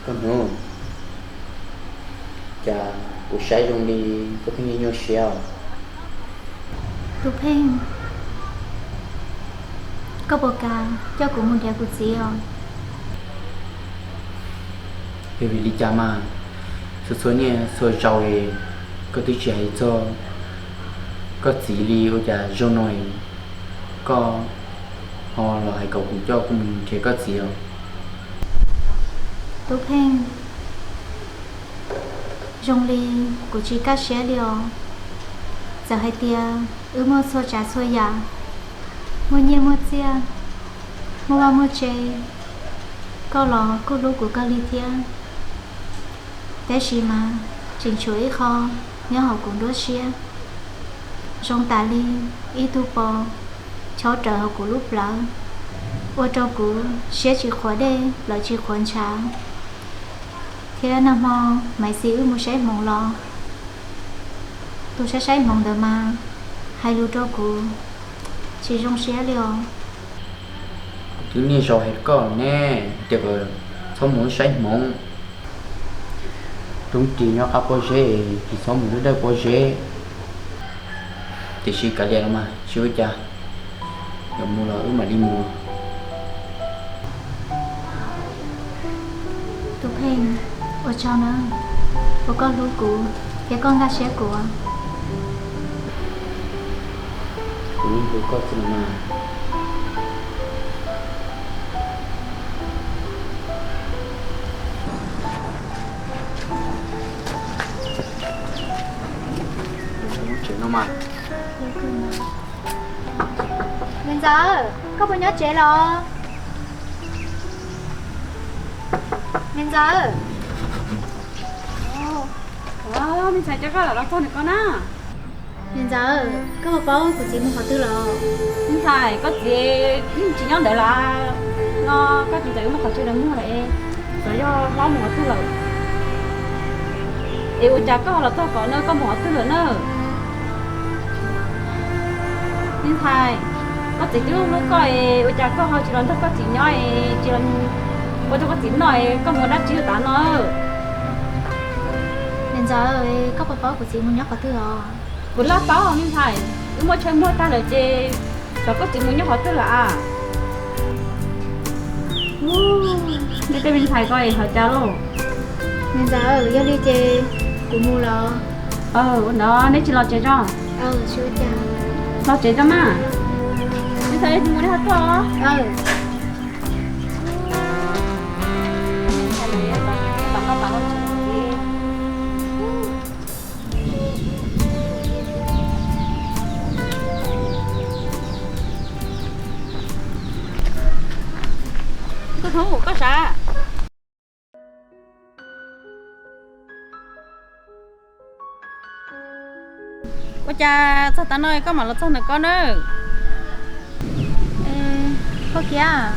Koj hnov, cas kuv saib zoo li koj pheej nyuaj siab os. Tus Pheej, koj puas kam coj kuv mus nrhiav kuv txiv os? Yog vim li cas mas txhua txhua niaj txhua zaus koj twb tsis hais txog koj txiv li, ua cas zaum no koj ho los hais kom kuv coj koj mus nrhiav koj txiv os? Tus Pheej, zoo li kuv tsis kaj siab li os. Txawm hais tias wb muaj txhua tsav txhua yam, muaj nyiaj muaj txiaj, muaj vaj muaj tse, koj los kuj hlub kuv kawg li thiab. Tab sis mas tseem tshuav ib qho nyob hauv kuv nruab siab, zoo tas li ib tug pos chob rawv hauv kuv lub plawv, ua rau kuv siab tsis qhuav dej, plawv tsis qhuav ntshav, thiab nag hmo Maiv Xis wb mus saib hmoov los, tus saib saib hmoov ntawd mas hais lus rau kuv tsis zoo siab li os. Kuv twb niaj zaus hais koj ne, tias kom txhob mus saib hmoov, roob ris nyob qab pob zeb, tsis txhob mus dawj dawj pob zeb. Tiam sis kav liam los mas tsis ua cas, yuav mus los wb mam li mus. Tus Pheej, ua tsaug na, uas koj hlub kuv thiab koj nkag siab kuv. Kuv yeej hlub koj txog mas. Niam ntxawm, koj puas nyob tsev los? Niam ntxawm. Me ntxhais, cas koj lam los txog ntawm ko na? Niam ntxawm, koj puas paub kuv txiv mus qhov twg los? Me ntxhais, koj txiv yeej tsis nyob ntawd lawm no, koj txiv txawm yuav mus qhov twg los muag lawm, xyov yog hlob mus qhov twg lawm. Es ua cas koj los txog ko na, koj mus qhov twg lawm na? Me ntxhais, koj txiv twb hlub koj es ua cas koj ho tsis los nrog koj txiv nyob es tsis los ua rau koj txiv noj es koj mus dab tsi tav no? Niam ntxawm, koj puas paub kuv txiv mus nyob qhov twg os? Kuv laj paub me ntxhais, wb muaj chaw muag tag lawm ces xyov koj txiv mus nyob qhov twg lawm a. Neb tej me ntxhais ko es hais cas lauj? Niam ntxawm, yog li ces kuv mus los. Ua ntawd neb tsis los tsev tso? Los tsev tso mas. Me ntxhais, mus deb ho tuaj. Koj hnub koj sav. Ua cas txog tav no koj mam los txog ntawm ko na? Koj Kiab,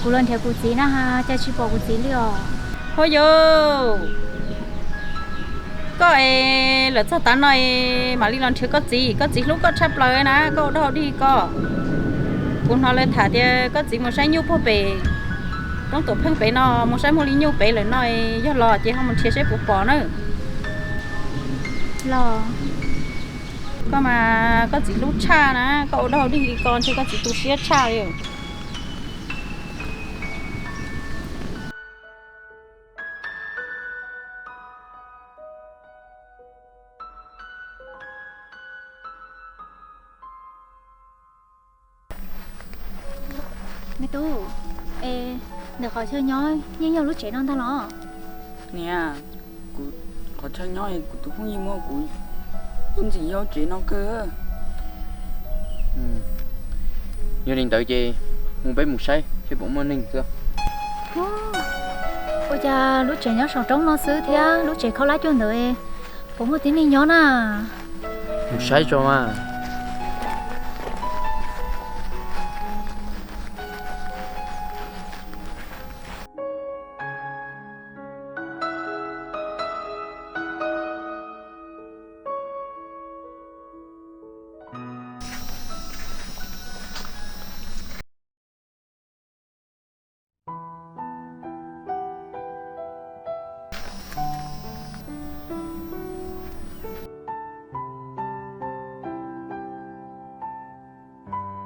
kuv los nrhiav kuv txiv na has cas tsis pom kuv txiv li os. Huaj yau, koj es lawm txog tav no es mam li los nrhiav koj txiv, koj txiv hlub koj tshaj plaws na, koj ua dog dig koj. Kuv hnov lawv tham tias koj txiv mus saib nyuj puag pem roob Tuam Pheej pem no, mus saib muaj li nyuj pem lawm no, yog los ces ho mus nrhiav saib puas pom na. Los, koj mas koj txiv hlub tshaj na, koj ua dog dig li ko ntshe koj txiv tu siab tshaj li. Me tub, es ntawm qhov chaw nyob yeej yog lub tsev no ntag los? Niam, kuv qhov chaw nyob es kuv tus phooj ywg muab kuv, yeej ntxim yog tsev no kawg. Yog li ntawd ces mus peb mus saib seb puas muaj neeg xwb. Ua cas lub tsev nyob saum roob no xwb thiab lub tsev khaub lab cuag ntawd puas muaj tib neeg nyob na? Mus saib tso mas.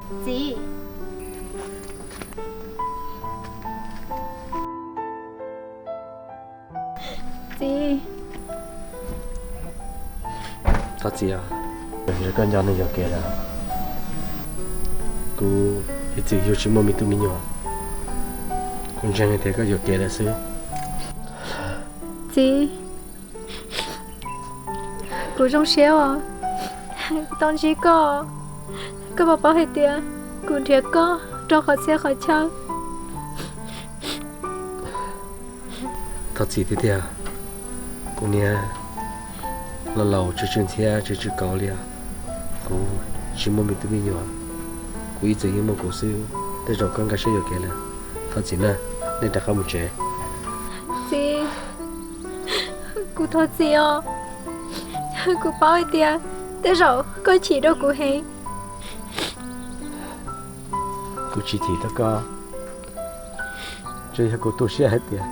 Txiv. Txiv. Thov txim os, yog koj nco neeg yuam kev lawm. Kuv ib txwm yug tsis muaj me tub me nyuam, kuv ntseeg tias koj yuam kev lawm xwb. Txiv, kuv zoo siab os, tau ntsib koj. Koj puas paub hais tias kuv nrhiav koj rau qhov txhia qhov chaw. Thov txim tiag tiag, kuv niag laus laus tsw tsw ntxhiab tsw tsw kauv li os. Kuv tsis muaj me tub me nyuam, kuv ib txwm yeej muaj kuv xwb, tej zaum koj nkag siab yuam kev lawm. Thov txim na, nej rov qab mus tsev. Txiv, kuv thov txim os. Kuv paub hais tias tej zaum koj chim rau kuv heev. Kuv tsis chim rau koj, tsuas yog kuv tu siab hais tias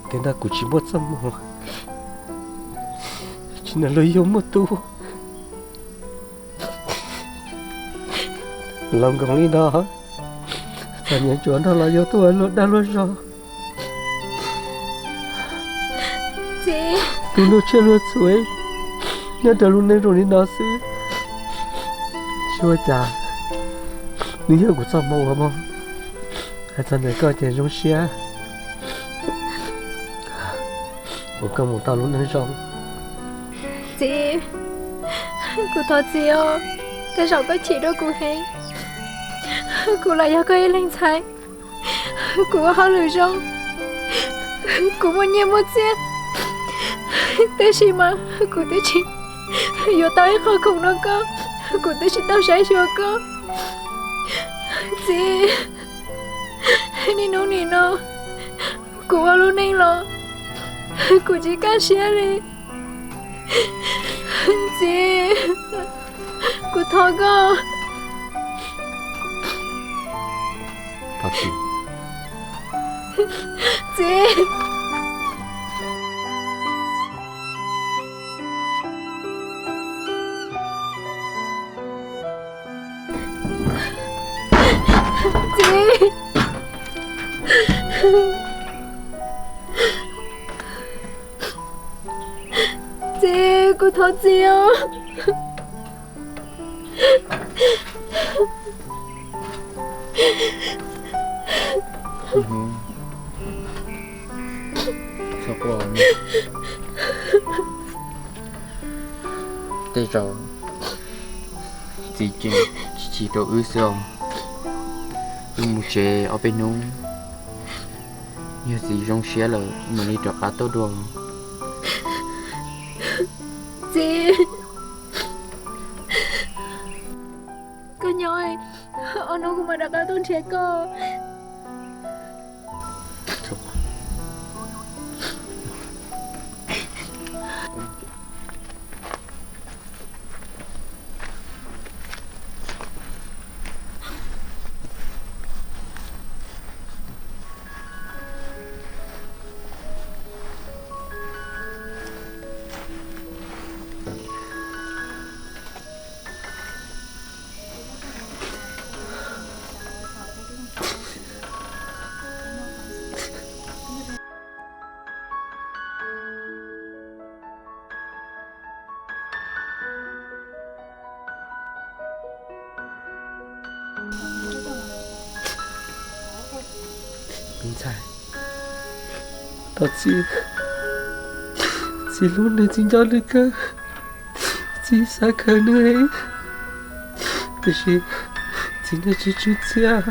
tej no kuv tsis muaj txoj hmoo, tsis nrog luag yug muaj tub. Los nkoos li no, txom nyem tsuav nrog los yuav tuaj ua luag dag luag zog. Txiv, tus luag tsiaj luag txhu nyob rau lub neej zoo li no xwb, tsis ua cas. Nws yog kuv txoj hmoo uas muaj. Hais txog ntawm koj ces zoo siab uas koj mus tau lub neej zoo. Txiv, kuv thov txim os, tej zaum koj chim rau kuv heev. Kuv los yog koj ib leeg ntxhais, kuv ua hauj lwm zoo, kuv muaj nyiaj muaj txiaj, tab sis mas kuv twb tsis yuav tau ib qho khoom rau koj, kuv twb tsis tau saib xyuas koj. Txiv, niaj hnub nim no kuv ua lub neej los kuv tsis kaj siab li. Txiv, kuv thov koj. Txiv. Txiv. Txiv, kuv thov txim os. Tej zaum txiv tseem tsis chim rau wb xwb os. Wb mus tsev ob peb hnub, yog txiv zoo siab lawm mam li rov qab tuaj dua. Txiv, koj nyob, ob hnub kuv mam rov qab tuaj nrhiav koj. Me ntxhais, thov txim, txiv hlub nws, txiv nco nws kawg, txiv xav khaws nws heev, tiam sis txiv nyob tsis tsw txiaj.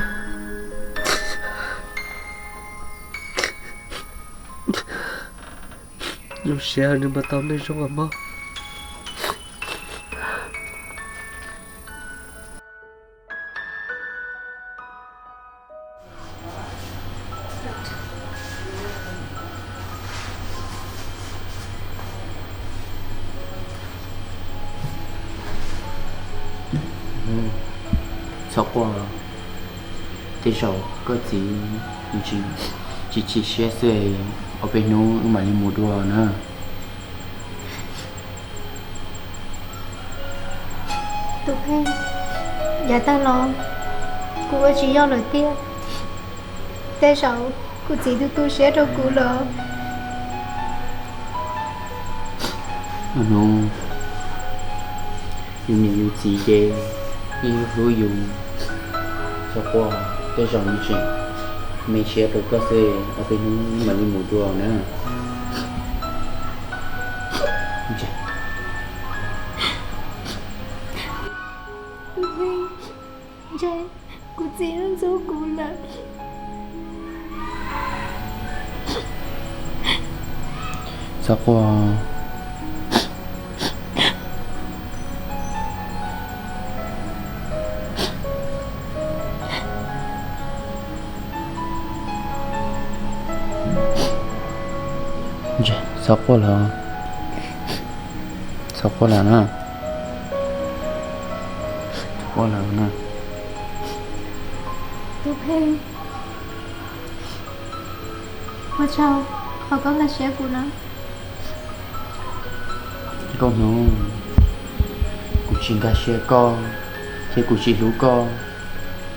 Zoo siab nws mus tau neej zoo os mog. Txhob quaj, tej zaum koj txiv tsis chim siab xwb, ob peb hnub wb mam li mus dua na. Tus Pheej, yav tag los kuv ua tsis yog lawm tiag. Tej zaum kuv txiv tu tu siab rau kuv lawm. Hnub, yus niam yus txiv ces yeej hlub yus. Txhob quaj, tej zaum nws tseem me siab rau koj xwb, ob peb hnub mam li mus dua na. Tus Pheej, ntshe kuv txiv ntxub kuv lawm. Txhob quaj. Txhob quaj lawm, txhob quaj lawm na. Txhob quaj lawm na. Tus Pheej, ua tsaug qhov koj nkag siab kuv na. Nkauj Hnub, kuv tsis nkag siab koj thiab kuv tsis hlub koj,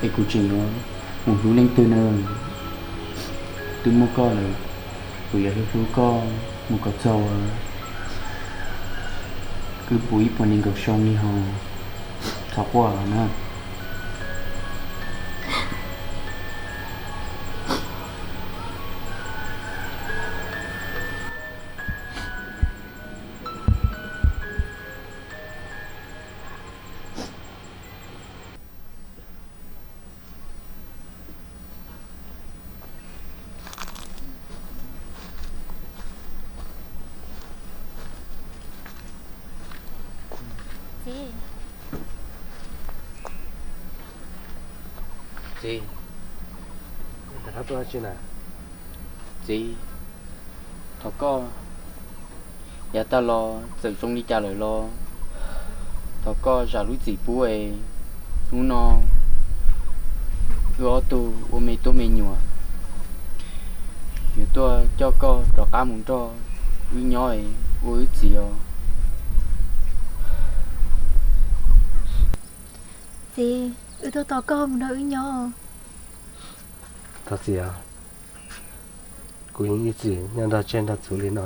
es kuv tseem yuav mus hlub leej twg na? Twb muaj koj lawm, kuv yuav hlub hlub koj mus kom txog uas wb puv ib puas nees nkaum xyoo li hos. Txhob quaj na. Txiv, txiv, txiv, thov koj, yav tag los txawm zoo li cas lawm los thov koj zam lub txim pub es hnub no wb ob tug ua me tub me nyuam, yuav tuaj coj koj rov qab mus nrog wb nyob es ua wb txiv os. Txiv, wb tuaj tos koj mus nrog wb nyob. Thov txim os, kuv yeej ib txwm nyob nrog tsiaj nrog txhu li no,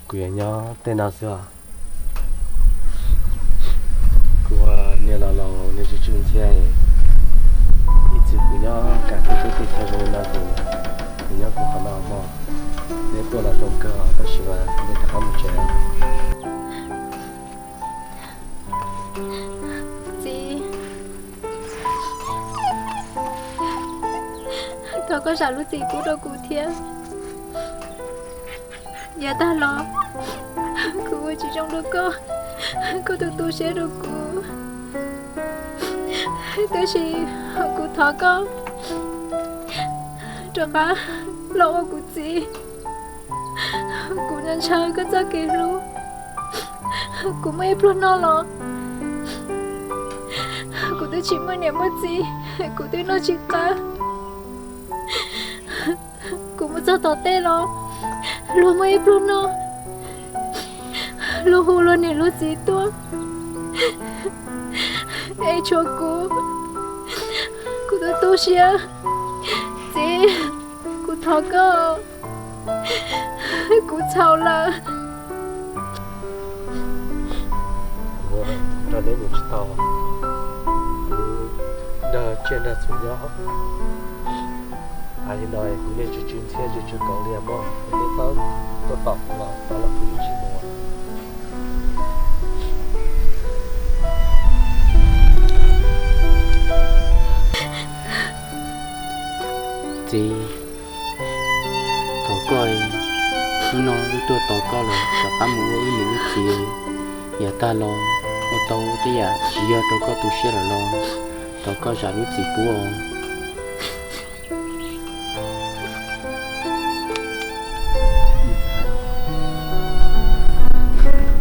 kuv yuav nyob tej no xwb os. Kuv ua niam laus laus niam tsw tsw ntxhiab, ib txwm kuv nyob kam tej teb tej chaw zoo li no ces kuv nyob kuv qhov no mog. Neb tuaj los zoo kawg tab sis mas neb rov qab mus tsev. Txiv, thov koj zam lub txim pub rau kuv thiab. Yav tag los kuv ua tsis zoo rau koj, koj tu tu siab rau kuv. Tab sis kuv thov koj rov qab los ua kuv txiv. Kuv ntshaw koj txoj kev hlub. Kuv muaj ib pluag noj los kuv twb tsis muaj niam muaj txiv, kuv twb noj tsis qab. Kuv mus txog tom tej los luag muaj ib pluag noj, luag hu luag niam luag txiv tuaj, es tshuav kuv, kuv tu tu siab. Txiv, kuv thov koj, kuv txhaum lawm. Kuv nrog neb mus tsis tau, kuv nrog tsiaj nrog txhu nyob. Hais li no kuv yeej tsw tsw ntxhiab tsw tsw kauv li mog, kuv twb paub tuaj tom kuv los tau los kuv yeej tsis mus. Txiv, thov koj, hnub no wb tuaj tos koj los rov qab mus ua wb niam wb txiv. Yav tag los ua tau tej yam tsis yog rau koj tu siab lawm los thov koj zam lub txim pub os.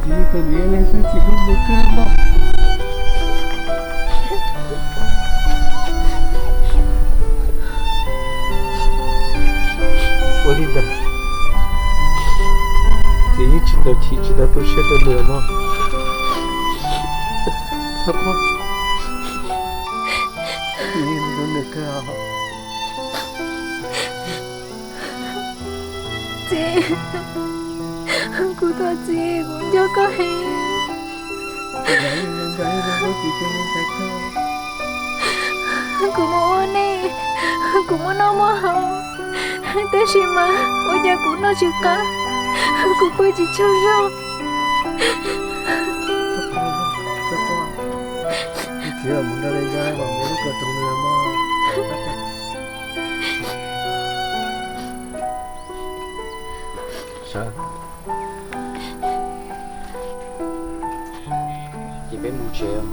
Txiv, tau niam ne xwb txiv lub mus kawg no. Ua li ntawd, txiv yeej tsis tau chim tsis tau tu siab rau nws mog. Txiv, kuv thov txiv, kuv nco koj heev. Kuv mus ua neej, kuv muaj noj muaj haus, tab sis mas ua cas kuv noj tsis qab, kuv pw tsis tsaug zog. Ces peb mus tsev.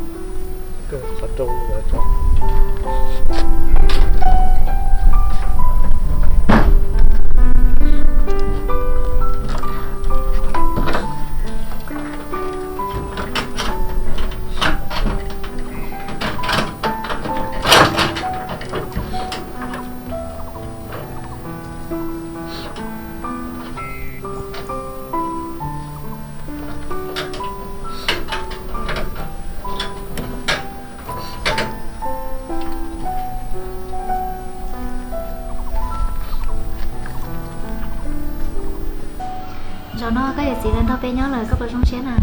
Zaum no koj yawm txiv los nrog peb nyob lawm, koj puas zoo siab na?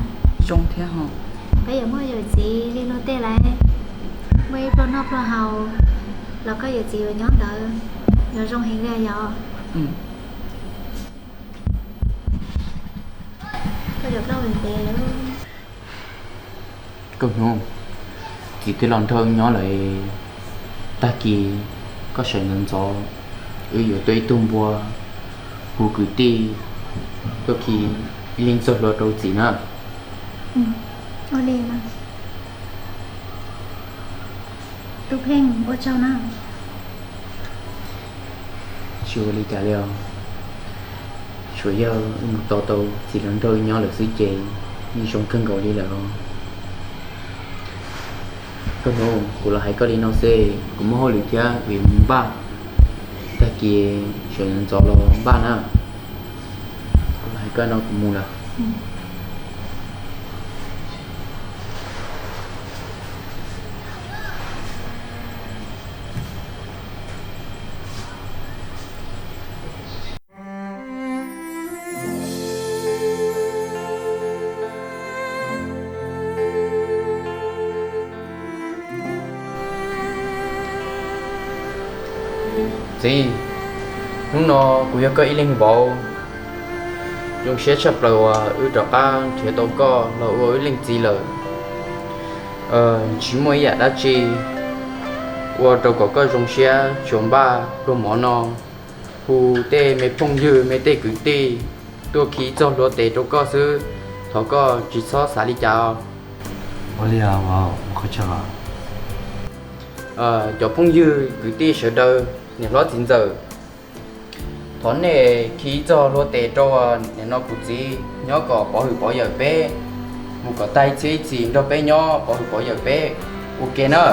Zoo thiab hos. Peb yuav muaj yawm txiv li luag tej lawm, muaj ib pluag noj pluag haus los koj yawm txiv yuav nyob ntawd, yuav zoo heev li yom. Koj yuav nrog ntev. Koj hnov, txiv twb los nrog wb nyob lawm, tag kis koj sawv ntxov ntxov, wb yuav tuaj ib tug npua hu kwv tij tuaj khi ib leeg txoj hlua rau txiv na. Ua li mas. Tub Pheej, ua tsaug na. Tsis ua li cas li os. Tsuas yog wb mus tos tau txiv los nrog wb nyob lawm xwb ces yeej zoo kawg nkaus li lawm os. Koj hnov, kuv los hais koj li no xwb, kuv muaj hauj lwm thiab kuv yuav mus npaj, tag kis sawv ntxov los npaj na. Kuv los hais koj no kuv mus lawm. Txiv, hnub no kuv yog koj ib leeg vauv, zoo siab tshaj plaws uas wb rov qab nrhiav tau koj los ua wb leej txiv lawm. Tsis muaj ib yam dab tsi ua rau kom koj zoo siab tsuas npaj pluag mov no, hu tej me phooj ywg me tej kwv tij tuaj khi txoj hlua tes rau koj xwb, thov koj tsis txhob xav li cas. Ua li os, qhov tseeb os. Cov phooj ywg kwv tij sawv daws, niam hlob txiv ntxawm, thov nej khi txoj hlua tes rau nim no kuv txiv nyob kom pov hwm pov yawm peb, mus kom tag ib txhiab ib txhis nrog peb nyob pov hwm pov yawm peb ua ke na.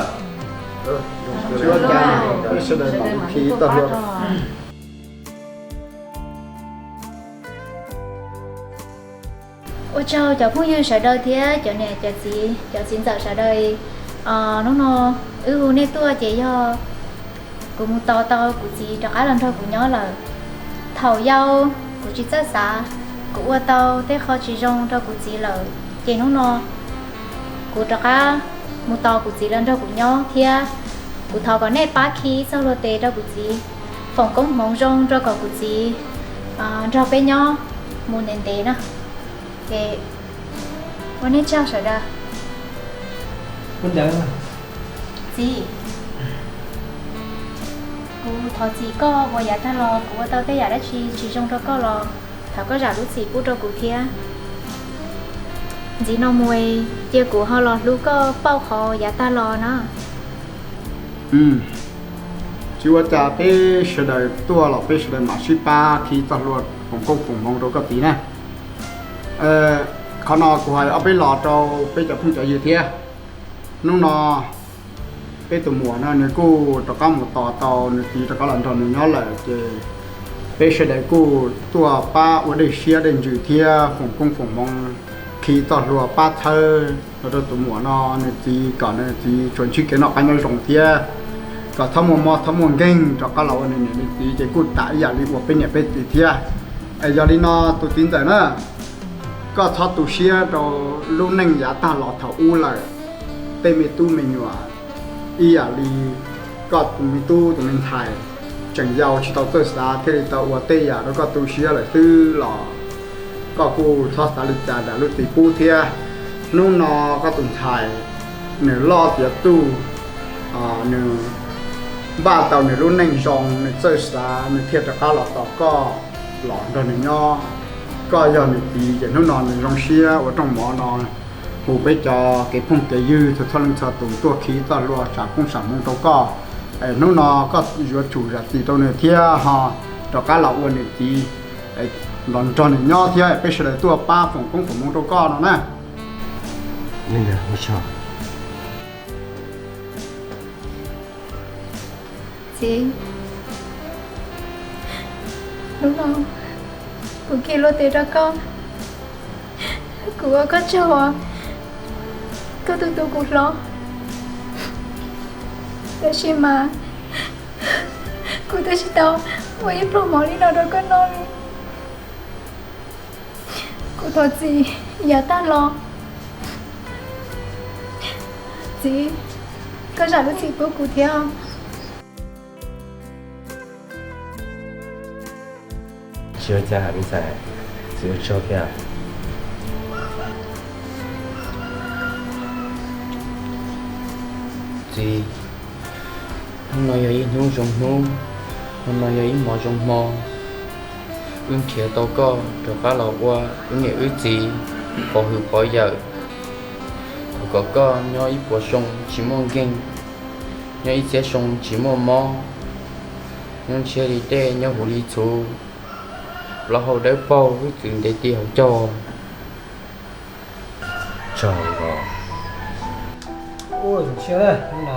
Ua tsaug cov phooj ywg sawv daws thiab cov niam cov txiv cov txiv ntxawm sawv daws. Hnub no wb hu nej tuaj ces yog kuv mus tos tau kuv txiv rov qab los nrog kuv nyob lawm. Thaum yau kuv tsis txawj xav, kuv ua tau tej qho tsis zoo rau kuv txiv lawm, ces hnub no kuv rov qab mus tos kuv txiv los nrog kuv nyob thiab. Kuv thov kom nej pab khi txoj hlua tes rau kuv txiv, foom koob hmoov zoo rau kom kuv txiv nrog peb nyob mus ntev ntev na. Ces ua nej tsaug sawv daws. Txiv, kuv thov txim koj uas yav tag los kuv ua tau tej yam dab tsi tsis zoo rau koj los thov koj zam lub txim pub rau kuv thiab. Ntxiv no mus cia kuv ho los hlub koj pauj qhov yav tag los na. Tsis ua cas, peb sawv daws tuaj los peb sawv daws mam sib pab khi txoj hlua foom koob foom hmoov rau koj txiv na. Qhov no kuv hais ob peb los rau peb cov phooj cov ywg thiab. Hnub no peb tus muam no nws kuj rov qab mus tos tau nws txiv rov qab los nrog nws nyob lawm ces peb sawv daws kuj tuaj pab ua dej siab dej ntsws thiab foom koob foom hmoov khi txoj hlua pab txhawb los rau tus muam no nws txiv kom nws txiv tsuas ntsib kev noj qab nyob zoo thiab kom txhob muaj mob txhob muaj nkeeg rov qab los ua nws niam nws txiv ces kuj tas ib yam li ua peb niam peb txiv thiab. Es yog li no tus txiv ntxawm na, koj txhob tu siab rau lub neej yav tag los thaum ub lawm. Tej me tub me nyuam ib yam li koj tus me tub tus me ntxhais tseem yau tsis tau txawj xav thiaj li tau ua tej yam rau koj tu siab lawm xwb los koj kuj txhob xav li cas nram lub txiv pub thiab. Hnub no koj tus ntxhais nws loj tiav tuj, nws npaj tau nws lub neej zoo, nws txawj xav, nws thiaj rov qab los tos koj los nrog nws nyob. Koj yog nws txiv ces hnub no nws zoo siab ua rooj mov no hu peb cov kev phooj kev ywg txhua txhua leej txhua tus tuaj khi txoj hlua sam koob sam hmoov rau koj. Es hnub no koj yuav tsum zam txim rau nws thiab ho rov qab los ua nws txiv los nrog nws nyob thiab peb sawv daws tuaj pab foom koob foom hmoov rau koj no na. Txiv, hnub no kuv khi luag tes rau koj, kuv ua koj tsaug uas koj tu tu kuv hlob, tab sis mas kuv twb tsis tau ua ib pluag mov li no rau koj noj li. Kuv thov txim yav tag los. Txiv, koj zam lub txim pub kuv thiab. Tsis ua cas me ntxhais, txiv ua tsaug thiab. Txiv, hnub no yog ib hnub zoo hnub, hnub no yog ib hmo zoo hmo. Wb nrhiav tau koj rov qab los ua wb niam wb txiv pov hwm pov yawm. Thov kom koj nyob ib puas xyoo tsis muaj nkeeg, nyob ib txhiab xyoo tsis muaj mob, nyob ntshiab li dej nyob huv li txhuv, plaub hau dawb paug wb txwv ntev ti hauv caug. Tsaug os. Zoo siab no,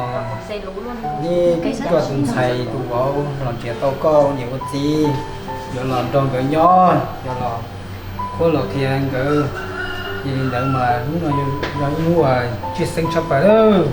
neb coj tus ntxhais tus vauv los nrhiav tau koj niam ua txiv, yuav los nrog nkawd nyob, yuav los qhuab los qhia nkawd. Yog li ntawd mas hnub no yog ib hnub uas tshwj xeeb tshaj plaws lawm.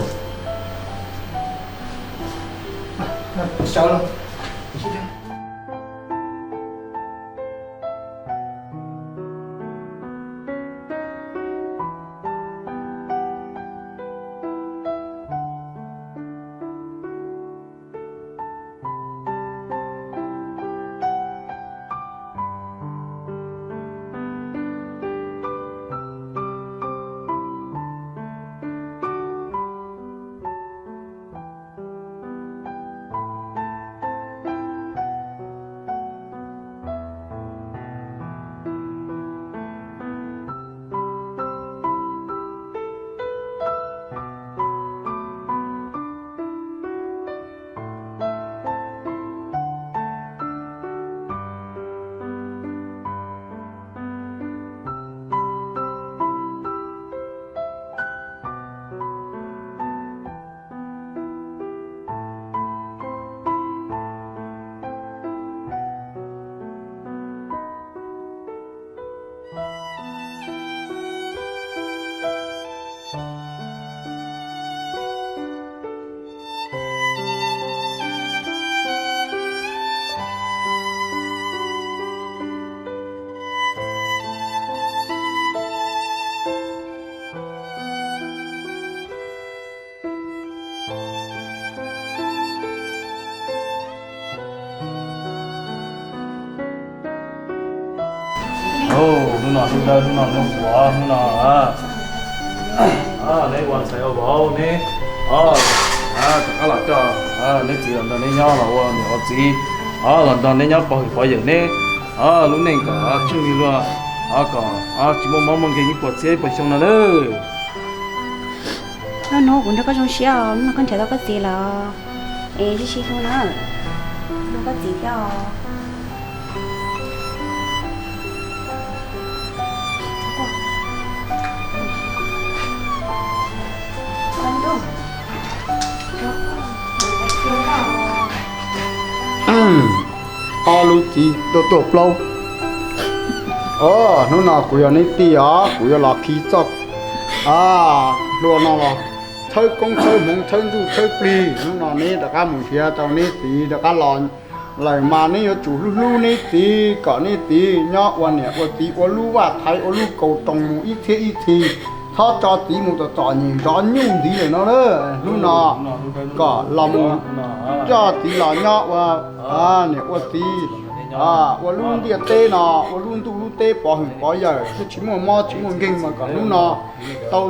Hnub no hnub dawb, hnub no hnub puav, hnub no neb ua ntxhais ua vauv neb rov qab los coj neb txiv los nrog neb nyob los ua niam ua txiv, los nrog neb nyob pov hwm pov yawm neb lub neej kom tsheej li luag, kom tsis muaj mob muaj nkeeg ib puas txhiab ib puas xyoo no lawm. Hnub no kuv nrog koj zoo siab os, hnub no koj nrhiav tau koj txiv lawm. Es sib sib hlub na, hlub koj txiv thiab os. Ob lub txiv tuaj tuaj plaub. Os, hnub no kuv yog neb tij os, kuv yuav los khi txoj hlua no los txhawb koob txhawb hmoov txhawb ntsuj txhawb plig. Hnub no neb rov qab mus nrhiav tau neb txiv rov qab los lawm mas neb yuav tsum hlub hlub neb txiv, kom neb txiv nyob ua niam ua txiv ua lub vaj thaiv ua lub kaus roos mus ib txhiab ib txhis. Txhob tso txiv mus tom txom nyem zov nyuj ntxiv lawm no na. Hnub no kom los mus coj txiv los nyob ua niam ua txiv ua lub ntiaj teb no, ua lub ntuj lub teb pov hwm pov yawm thiab tsis muaj mob tsis muaj nkeeg mas kom hnub no tau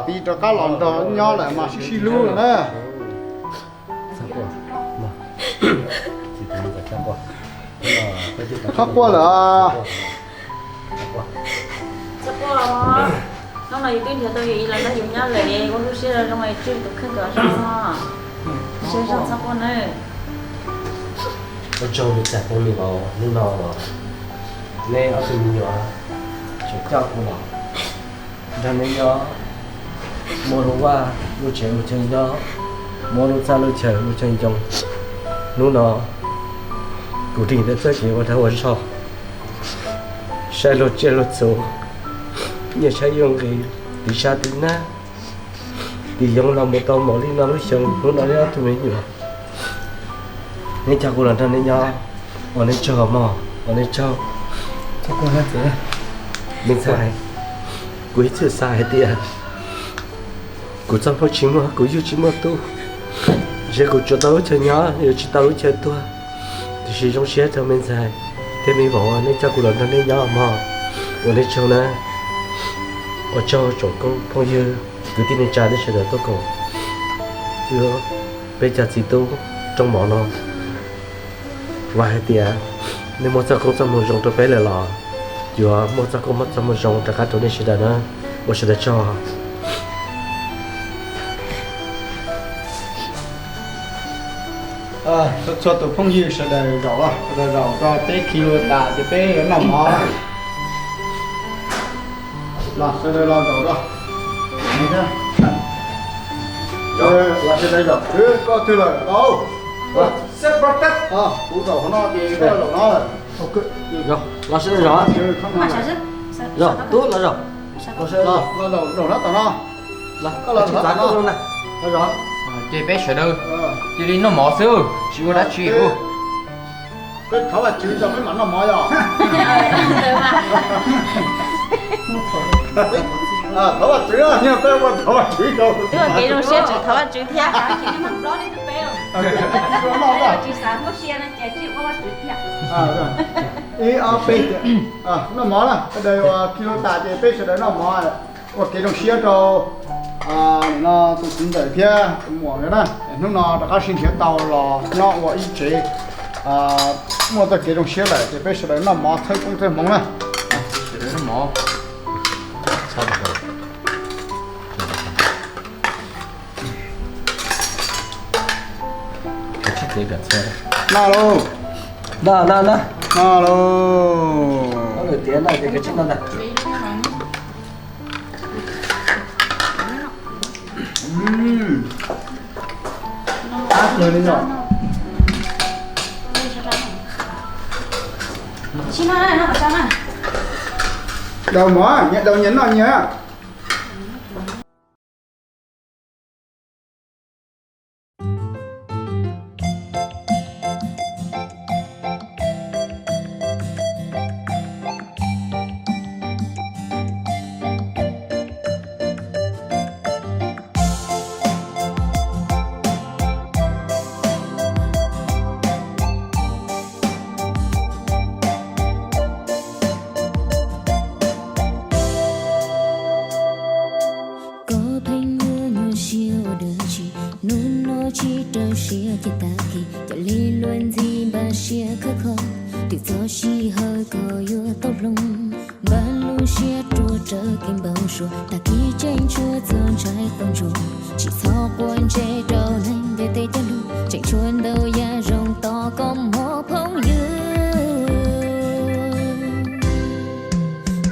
txiv rov qab los nrog nyob lawm mas sib sib hlub lawm na. Txhob quaj lawm. Txhob quaj, hnub no yus twb nrhiav tau yus ib los nrog yus nyob lawm, ua lub siab zoo zoo es tswj tus kheej kom zoo, siab zoo txhob quaj nawb. Ua tsaug li txais tau li vauv hnub no los neb ob tug me nyuam tseem coj kuv los nrog neb nyob, muaj lub vaj lub tsev ua chaw nyob, muaj lub txaj lub chaw ua chaw ncoo. Hnub no kuv dim tau txoj kev ua dag ua zog, saib luag tsiaj luag txhu, nyiaj tshaib yuav nqi, tiv sab tiv nab, tiv yoov los mus tau npaum li no lub xyoo. Hnub no neb ob tug me nyuam, neb coj kuv los nrog neb nyob, ua neb tsaug mog, ua neb tsaug. Me ntxhais, kuv ib txwm xav hais tias kuv txoj hmoo tsis muaj, kuv yug tsis muaj tub, ntshe kuv tsuas tau lub chaw nyob, yuav tsis tau lub chaw tuag. Tiam sis zoo siab rau me ntxhais thiab me vauv, neb coj kuv los nrog neb nyob mog, ua neb tsaug na. Ua tsaug tsoom phooj ywg kwv tij neej tsa nej sawv daws tuaj koom peb cov txiv tub rooj mov no. Vam hais tias nej muaj txoj koob txoj hmoo zoo rau peb lawm los yuav muaj txoj koob muaj txoj hmoo zoo rov qab rau nej sawv daws na. Ua sawv daws tsaug. Txhua tus phooj ywg sawv daws zaum, sawv daws zaum rau peb khi lus tas ces peb yuav noj mov. Los sawv daws los zaum rau, los sawv daws zaum, koj twg lawm? Kuv zaum qhov no ces koj zaum no lawm. Los sawv daws zaum, zaum tub los zaum, los zaum no tom no. Koj los zaum tom no, los zaum. Ces peb sawv daws cia li noj mov xwb, tsis ua dab tsi. Peb thov Vajtswv tso peb mam noj mov yog. Thov Vajtswv, peb ua thov Vajtswv rau. Twb ua kev zoo siab tseem thov Vajtswv thiab. Tsis xav muab sia no ces tsis ua Vajtswv thiab. Ib ob peb, noj mov na, sawv daws ua khi lus tas ces peb sawv daws noj mov ua kev zoo siab rau no tus txiv ntxawm thiab tus muam na. Hnub no rov qab sib nrhiav tau los nyob ua ib tsev, muaj txoj kev zoo siab lawm ces peb sawv daws noj mov txhawb koob txhawb hmoov na. Noj lauj, noj, noj, noj, noj lauj. Tiav no ces kav tsij noj ntag. Ab, li no. Daus mov, nyias daus nyias noj nyias. Koj pheej yuav nyuaj siab ua dab tsi? Hnub no tsis rau siab ces tag kis, cia li luag ntxhi npaj siab khawb kho, twb txog sij hawm koj yuav tau hloov. Npaj lub siab ruam rawv kev npau suav, tag kis tseem tshuav txoj ntshai quaj ntsuag. Tsis txhob quav ntsej rau neeg ntiaj teb cog lus, tseem tshuav ntau yam zoo tos koj mog phooj ywg.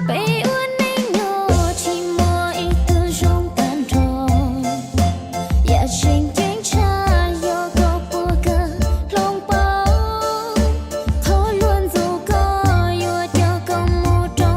Peb ua neej nyob tsis muaj ib tug zoo tag nrho, yam tseem ceeb tshaj yog koj puas kawm hloov pauv. Qhov luag ntxub koj yuav coj koj mus rau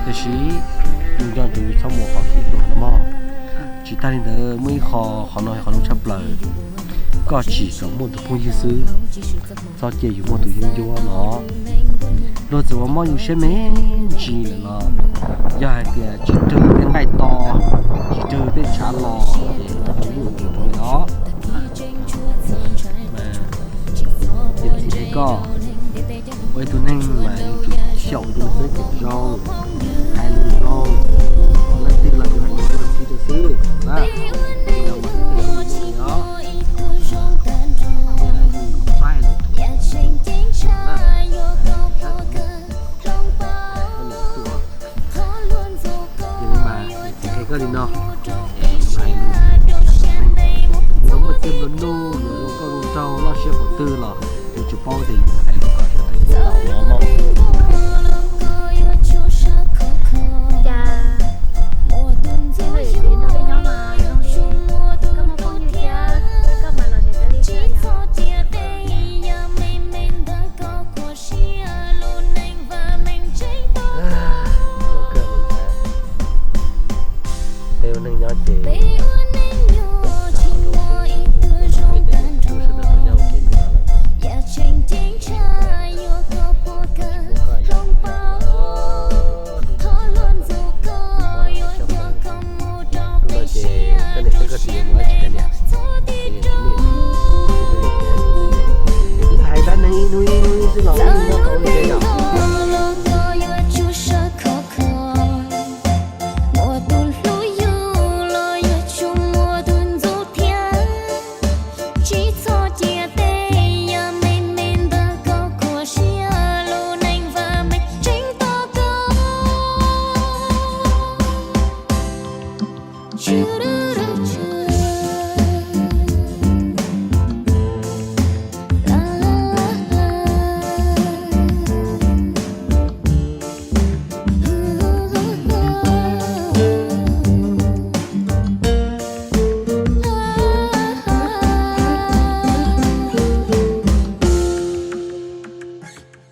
Tiam sis yus nco ntsoov yus txhob mus qhov khib tuag no mog. Tsis tag li ntawd muaj ib qho, qhov no yog qhov zoo tshaj plaws. Koj tsim kom muaj tus phooj ywg xwb, txhob cia yus muaj tus yeeb ncuab no. Luag txawm ua mob yus siab me ntsis lawm los yog hais tias tsis raug tej nqaij to, tsis raug tej ntshav los ces yus tus rau li os. Mas tiam sis koj ua ib tug neeg mas yus tsum xyaum tus neeg xwb ces zoo, hais lus zoo, leej twg los yus hais lus zoo txij rau xwb na. Yus mas yus thiaj li muaj li os. Ces li mas, es hais koj li no, es hais lus, yuav muaj txiaj nplua nuj, yuav zoo nkauj zoo nraug loj siab qhov twg los yus tsis paub tias yus hais lus kom sawv daws tau mloog. Cas txij no yawm txiv nrog peb nyob mas zoo li koj muaj phooj ywg thiab koj mas los tsev tas li xwb yom. Peb ua neej nyob ces